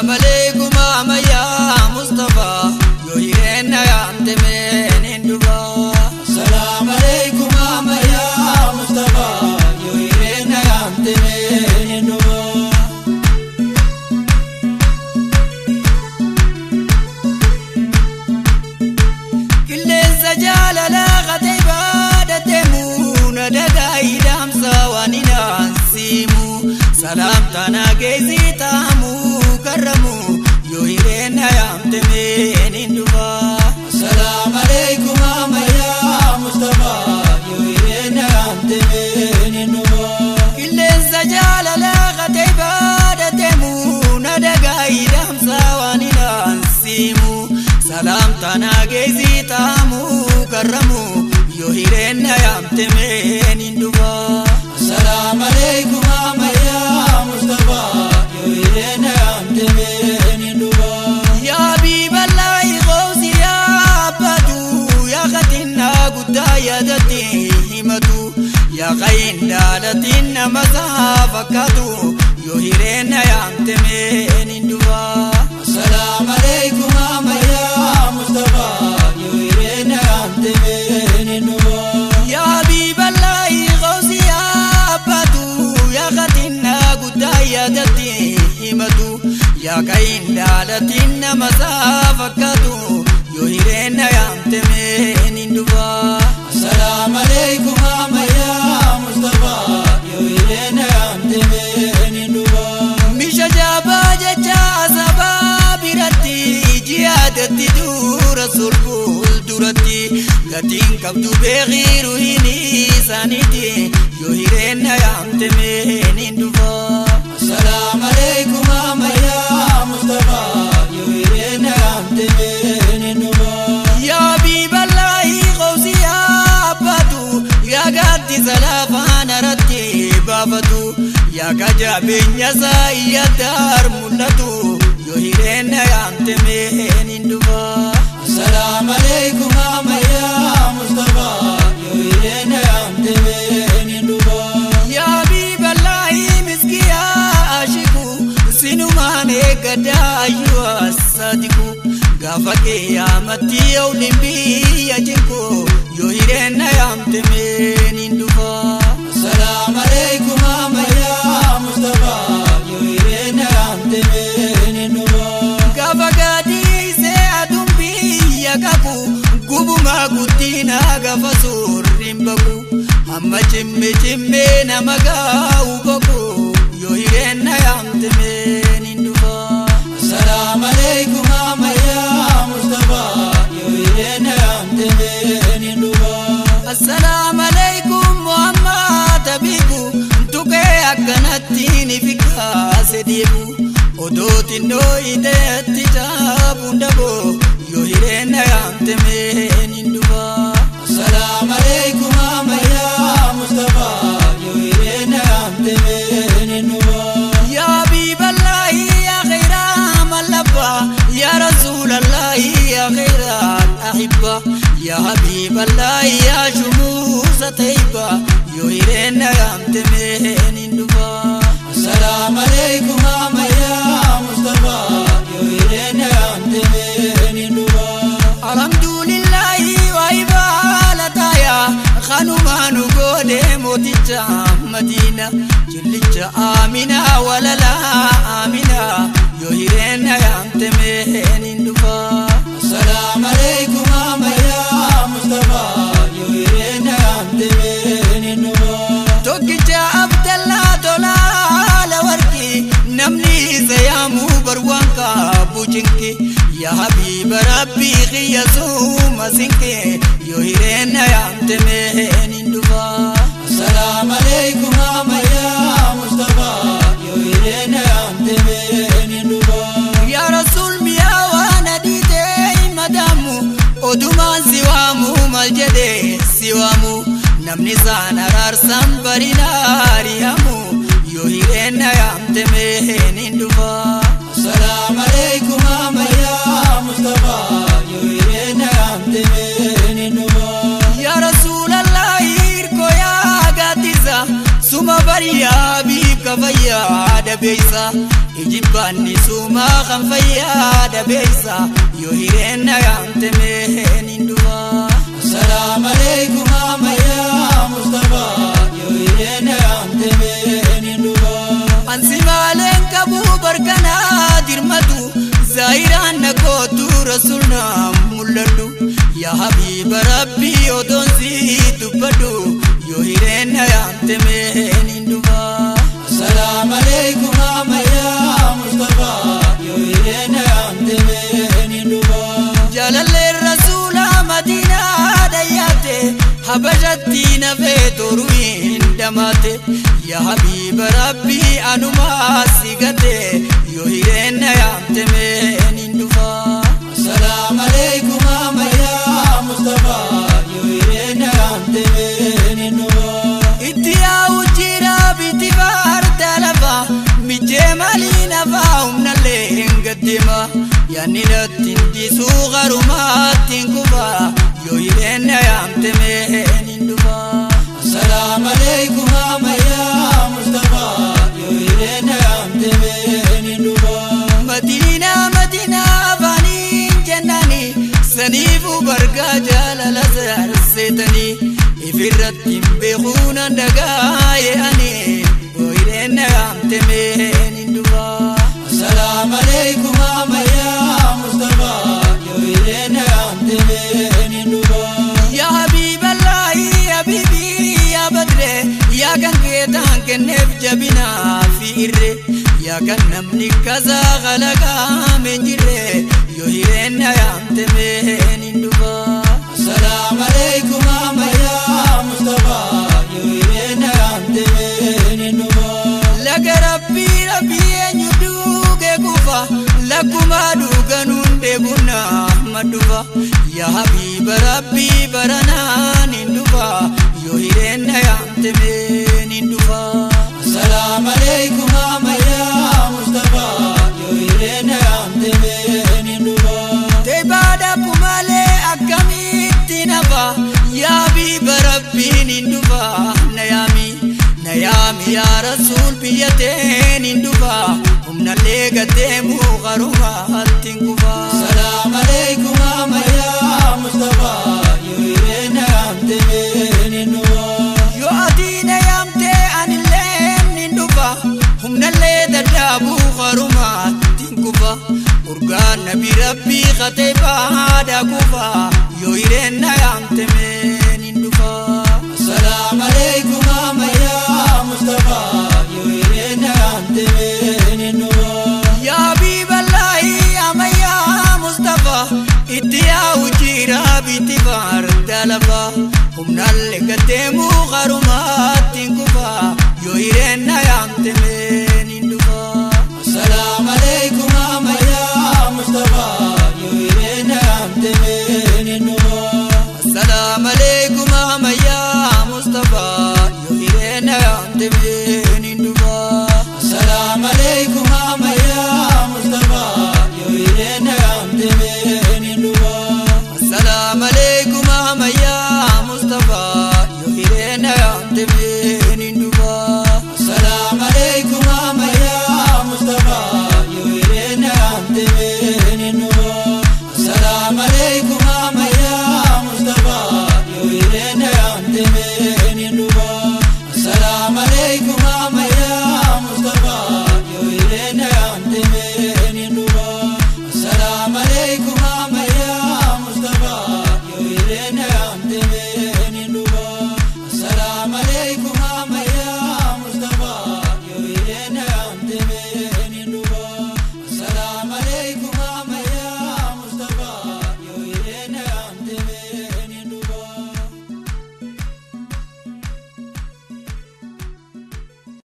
Assalamu alaikum ya Mustafa yoo hireen yaamte meen dhufa. Assalamu alaikum ya Mustafa yoo hireen yaamte meen dhufa. Qilleensa jaalalaa qatee baadhateemu na dhagahi dhaamsa waan hin siimu. Salaamtaan geessi taamu karramu yoo hireen yaamte meen dhufa. Assalamu alaikum ya Mustafa yoo hireen yaamte meen dhufa. Qilleensa jaalalaa qatee baadhateemu na dhagahi dhaamsa waan hin siimu. Salaamtaan geessi taamu karramu yoo hireen yaamte meen dhufa. Assalamu alaikum ya Mustafa yoo hireen yaamte meen dhufa. Ya Habiballahi qawsi yaa abbatu yaa khatinna guddaa yaadatti himatu yaa qayin daalatiin nama isaa fakkaatu yoo hireen yaamte meen dhufa. Assalamu alaikum ya Mustafa yoo hireen yaamte meen dhufa. Ya Habiballahi qawsi yaa abbatu yaa khatinna guddaa yaadatti himatu yaa qayin daalatiin nama isaa fakkaatu yoo hireen yaamte meen dhufa. Assalamu alaikum ya Mustafa yoo hireen yaamte meen dhufa. Misha jabaa jecha asabaa biratti jihaadatti dura surfuul duratti gatiin qabdu beekiiru hin isaaniiti yoo hireen yaamte meen dhufa. Assalamu alaikum ya Mustafa yoo hireen yaamte meen dhufa. Ya Habiballahi qawsi yaa abbatu yaa gaaddisa lafaan irratti baafatu yaa kajabeenya isaa iyyataar mul'atu yoo hireen yaamte meen dhufa. Assalamu alaikum ya Mustafa yoo hireen yaamte meen dhufa. Ya Habiballahi miskiyaa ashiku sinumaan eeggadaa ayyuu asadiku gaafa qiyyaamatti awliin biyya jinku yoo hireen yaamte meen dhufa. Assalamu alaikum ya Mustafa yoo hireen yaamte meen dhufa. Gaafa gaadhiisee aduun biyya qabu gubumaa guddina gaafa suurri hin baqu hamma cimme cimmee nama gaa'u boqu yoo hireen yaamte meen dhufa. Assalamu alaikum ya Mustafa yoo hireen yaamte meen dhufa. Assalamu alaikum Muhammad Habibu tuqee akkanatti ni fikkaase deebu odoo xinnoo hidheetti caabuun daboo yoo hireen yaamte meen dhufa. Assalamu alaikum ya Mustafa yoo hireen yaamte meen dhufa. Ya Habiballahi ya khayra mallabba ya Rasulallahi ya khayra al-ahibba ya Habiballahi ya shumuusa tayyiba yoo hireen yaamte meen dhufa. Assalamu alaikum ya Mustafa yoo hireen yaamte meen dhufa. Alhamdulillahi wa ibalataya kanumaanu goone mooticha Madiina jillicha Amina walala Amina yoo hireen yaamte meen dhufa. Assalamu alaikum ya Mustafa yoo hireen yaamte meen dhufa. Tokkicha Abdallaa tolaa warqi namni isa yaamuu barwaan qabu cinqi yaa Habiba Rabbii xiyya suuma sinqi yoo hireen yaamte meen dhufa. Assalamu alaikum ya Mustafa yoo hireen yaamte meen dhufa. Ya Rasuul miyaa waan adiitee madaamu odumaan si waamu maal jedhee si waamu namni isaan araarsan barinaariyamu yoo hireen yaamte meen dhufa. Assalamu alaikum ya Mustafa yoo hireen yaamte meen dhufa. Ya Rasuulallahi hirkoo yaa gaaddisa suma bariyaa biika Kafayyaa dabeessa ijibbaanni suumaa kan fayyaa dabeessa yoo hireen na yaamte meen hin dhufa. Assalamu alaikum ammayyaa Mustafa yoo hireen na yaamte meen hin dhufa. Ansi maaleen qabu barkanaa dirmatu zaahiraan na kootu rasuulna mul'adhu yaa habiiba rabbii odoon si dubbadhu yoo hireen na yaamte meen hin dhufa. Assalamu alaikum ammayyaa Mustafa yoo hireen na yaamte meen hin dhufa. Jaalalleen rasuula Madiinaa dhayyaate Habashatti nafee toruu hin dhamaate yaa habiiba rabbii anumaa si gate yoo hireen na yaamte meen hin dhufa. Assalamu alaikum ammayyaa Mustafa yoo hireen na yaamte meen hin dhufa. Itti yaa'u jira biti baarta lafa mijjee maalii nafaa humnallee hin gaddeema yaanni natti hin dhiisuu garumaatti hin kufa yoo hireen na yaamte meen hin dhufa. Assalamu alaikum ammayyaa Mustafa yoo hireen na yaamte meen hin dhufa. Madiinaa Madiinaa afaaniin jennaani saniifuu bargaa jaalala saarseetanii ifirratti hin beekuun handagaa ye'anii yoo hireen na yaamte meen hin dhufa. Assalamu alaikum ammayyaa Mustafa yoo hireen na yaamte meen hin dhufa. Yaa Habiiballaahi habiibii yaa Badree yaa kan keetaan kenneef jabinaa fi irree yaa kan namni kasaa kalaqame hin jirre yoo hireen na yaamte meen hin dhufa. Assalamu alaikum ammayyaa Mustafa yoo hireen na yaamte meen hin dhufa. Laga rabbii rabbii eenyu duugee kufa lakkuma dhuganuun deebuun nama dhufa yaa habiiba rabbii baranaan hin dhufa yoo hireen na yaamte meen hin dhufa. Assalamu alaikum ammayyaa Mustafa yoo hireen na yaamte meen hin dhufa. Teebaadha malee akkamitti nafa yaa habiiba rabbiin hin dhufa na yaami na yaami yaa rasuul biyya teen hin dhufa humnallee gaddeemuu garumaatti hin kufa. Assalamu alaikum ammayyaa Mustafa yoo hireen na yaamte meen hin dhufa. Yoo ati na yaamte anilleen hin dhufa humnallee dadhabuu garumaatti hin kufa urgaan nabi rabbii katee baadha kufa yoo hireen na yaamte meen hin dhufa. Assalamu alaikum ammayyaa Mustafa yoo hireen na yaamte meen hin dhufa. Yaa Habiiballaahi ammayyaa Mustafa itti yaa'u jira biti baarta lafa humnallee gaddeemuu garumaatti hin kufa yoo hireen na yaamte meen hin dhufa. Assalamu alaikum ammayyaa Mustafa yoo hireen na yaamte meen hin dhufa. Assalamu alaikum ammayyaa Mustafa yoo hireen na yaamte meen hin dhufa. Assalamu alaikum ammayyaa Mustafa yoo hireen na yaamte meen hin dhufa. Assalamu alaikum ammayyaa Mustafa yoo hireen na yaamte meen hin dhufa. Assalamu alaikum ammayyaa Mustafa yoo hireen na yaamte meen hin dhufa. Assalamu alaikum ammayyaa Mustafa yoo hireen na yaamte meen hin dhufa.